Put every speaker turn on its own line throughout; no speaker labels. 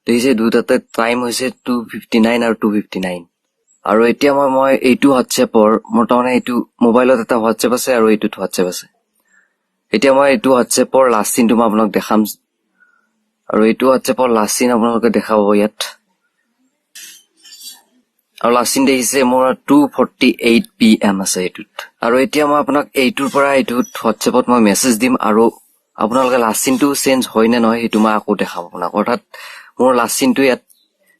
দেখিছে, দুটাতে টাইম হৈছে 2:59 আৰু 2:59। আৰু এতিয়া মই এইটো হোৱাটছএপৰ, মোৰ তাৰমানে এইটো মোবাইলত এটা হোৱাটছএপ আছে আৰু এইটোত হোৱাটছএপ আছে। এতিয়া মই এইটো হোৱাটছএপৰ লাষ্ট চিনটো মই আপোনাক দেখাম। আৰু এইটো হোৱাটছএপৰ লাষ্ট চিন আপোনালোকে দেখা পাব ইয়াত। আৰু লাষ্ট চিন দেখিছে, মোৰ 2:48 PM আছে এইটোত। আৰু এতিয়া মই আপোনাক এইটোৰ পৰা এইটোত হোৱাটছএপত মই মেছেজ দিম আৰু আপোনালোকে লাষ্ট চিনটো চেঞ্জ হয় নে নহয়, সেইটো মই আকৌ দেখাম আপোনাক। অৰ্থাৎ মোৰ লাষ্ট চিনটো ইয়াত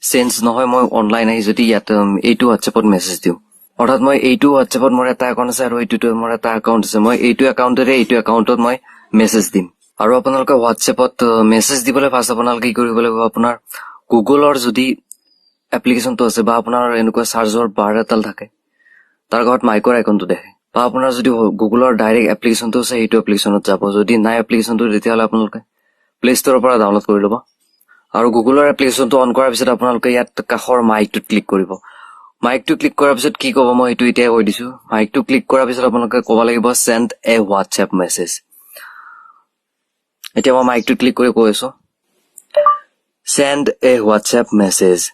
চেঞ্জ নহয়, মই অনলাইন আহি যদি ইয়াত এইটো হোৱাটছএপত মেছেজ দিওঁ। অৰ্থাৎ মই এইটো হোৱাটছএপত মোৰ এটা একাউণ্ট আছে আৰু এইটোতো মোৰ এটা একাউণ্ট আছে। মই এইটো একাউণ্টেৰে এইটো একাউণ্টত মই মেছেজ দিম। আৰু আপোনালোকে হোৱাটছএপত মেছেজ দিবলৈ ফাৰ্ষ্ট আপোনালোকে কি কৰিব লাগিব? আপোনাৰ গুগলৰ যদি এপ্লিকেশ্যনটো আছে বা আপোনাৰ এনেকুৱা চাৰ্চৰ বাৰ এডাল থাকে, তাৰ ঘৰত মাইকৰ আইকনটো দেখে, বা আপোনাৰ যদি গুগলৰ ডাইৰেক্ট এপ্লিকেশ্যনটো আছে, সেইটো এপ্লিকেশ্যনত যাব। যদি নাই এপ্লিকেশ্যনটো, তেতিয়াহ'লে আপোনালোকে প্লে ষ্ট'ৰৰ পৰা ডাউনলোড কৰি ল'ব। আৰু গুগলৰ এপ্লিকেশ্যনটো অন কৰাৰ পিছত আপোনালোকে ইয়াত কাষৰ মাইকটোত ক্লিক কৰিব। মাইকটো ক্লিক কৰাৰ পিছত কি ক'ব, মই সেইটো এতিয়াই কৈ দিছো। মাইকটো ক্লিক কৰাৰ পিছত আপোনালোকে ক'ব লাগিব "Send a WhatsApp message"। এতিয়া মই মাইকটো ক্লিক কৰি কৈ আছো, "Send a WhatsApp message"।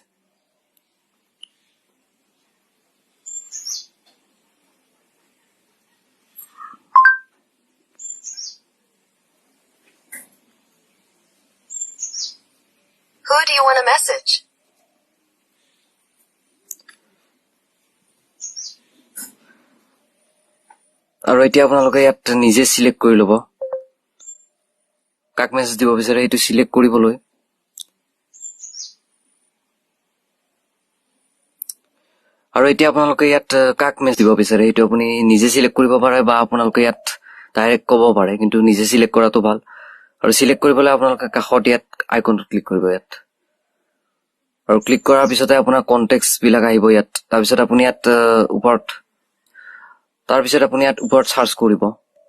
Who do you want to message?
আৰু এতিয়া আপোনালোকে ইয়াত নিজে চিলেক্ট কৰি ল'ব কাক মেছেজ দিব বিচাৰে, সেইটো চিলেক্ট কৰিবলৈ। আৰু এতিয়া আপোনালোকে ইয়াত কাক মেছেজ দিব বিচাৰে, সেইটো আপুনি নিজে চিলেক্ট কৰিব পাৰে বা আপোনালোকে ইয়াত ডাইৰেক্ট ক'ব পাৰে, কিন্তু নিজে চিলেক্ট কৰাটো ভাল। আৰু চিলেক্ট কৰিবলৈ আপোনালোকে কাষত ইয়াত আইকনটোত ক্লিক কৰিব ইয়াত। আৰু ক্লিক কৰাৰ পিছতে আপোনাৰ কণ্টেক্ট বিলাক আহিব ইয়াত। তাৰপিছত আপুনি ইয়াত ওপৰত চাৰ্চ কৰিব,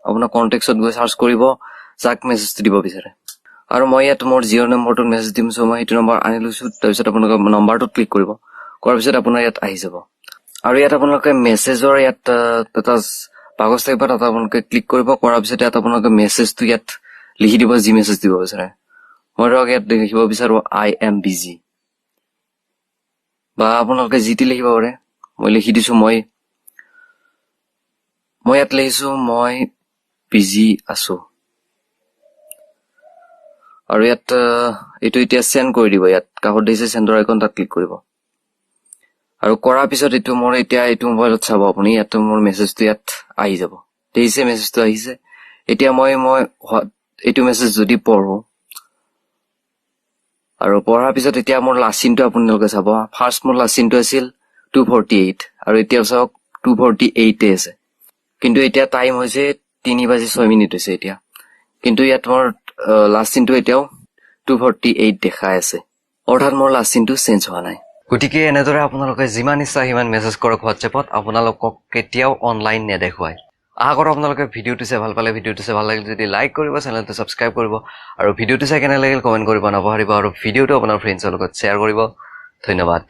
আপোনাৰ কণ্টেক্টত গৈ চাৰ্চ কৰিব যাক মেছেজটো দিব বিচাৰে। আৰু মই ইয়াত মোৰ জিঅ' নম্বৰটোত মেছেজ দিম, চ' মই সেইটো নম্বৰ আনি লৈছো। তাৰপিছত আপোনালোকে নম্বৰটোত ক্লিক কৰিব। কৰাৰ পিছত আপোনাৰ ইয়াত আহি যাব। আৰু ইয়াত আপোনালোকে মেছেজৰ ইয়াত এটা বাকচ থাকিব, তাত আপোনালোকে ক্লিক কৰিব। কৰাৰ পিছত ইয়াত আপোনালোকে মেছেজটো ইয়াত লিখি দিব, যি মেছেজ দিব বিচাৰে। মই ধৰক ইয়াত লিখিব বিচাৰো "I am busy", বা আপোনালোকে যি টি লিখিব পাৰে। মই লিখি দিছো, মই মই ইয়াত লিখিছো, "মই বিজি আছো"। আৰু ইয়াত এইটো এতিয়া চেণ্ড কৰি দিব। ইয়াত কাষত দেখিছে চেণ্ডৰ আইকন, তাত ক্লিক কৰিব। আৰু কৰাৰ পিছত এইটো মোৰ এতিয়া এইটো মোবাইলত চাব আপুনি, ইয়াত মোৰ মেছেজটো ইয়াত আহি যাব। দেখিছে, মেছেজটো আহিছে। এতিয়া মই এইটো মেছেজ যদি পঢ়ো আৰু পঢ়াৰ পিছত এতিয়া মোৰ লাষ্ট চিনটো আপোনালোকে চাব। ফাৰ্ষ্ট মোৰ লাষ্ট চিনটো আছিল 2:48 আৰু এতিয়া চাওক, 2:48-এ আছে। কিন্তু এতিয়া টাইম হৈছে 3 বাজি 6 মিনিট হৈছে এতিয়া। কিন্তু ইয়াত মোৰ লাষ্ট চিনটো এতিয়াও 2:48 দেখাই আছে। অৰ্থাৎ মোৰ লাষ্ট চিনটো চেঞ্জ হোৱা নাই। গতিকে এনেদৰে আপোনালোকে যিমান ইচ্ছা সিমান মেছেজ কৰক হোৱাটছএপত, আপোনালোকক কেতিয়াও অনলাইন নেদেখুৱায়। আশা কৰোঁ আপোনালোকে ভিডিঅ'টো চাই ভাল পালে। ভিডিঅ'টো চাই ভাল লাগিল যদি লাইক কৰিব, চেনেলটো ছাবস্ক্ৰাইব কৰিব আৰু ভিডিঅ'টো চাই কেনে লাগিল কমেণ্ট কৰিব নাপাহৰিব আৰু ভিডিঅ'টো আপোনাৰ ফ্ৰেণ্ডছৰ লগত শ্বেয়াৰ কৰিব। ধন্যবাদ।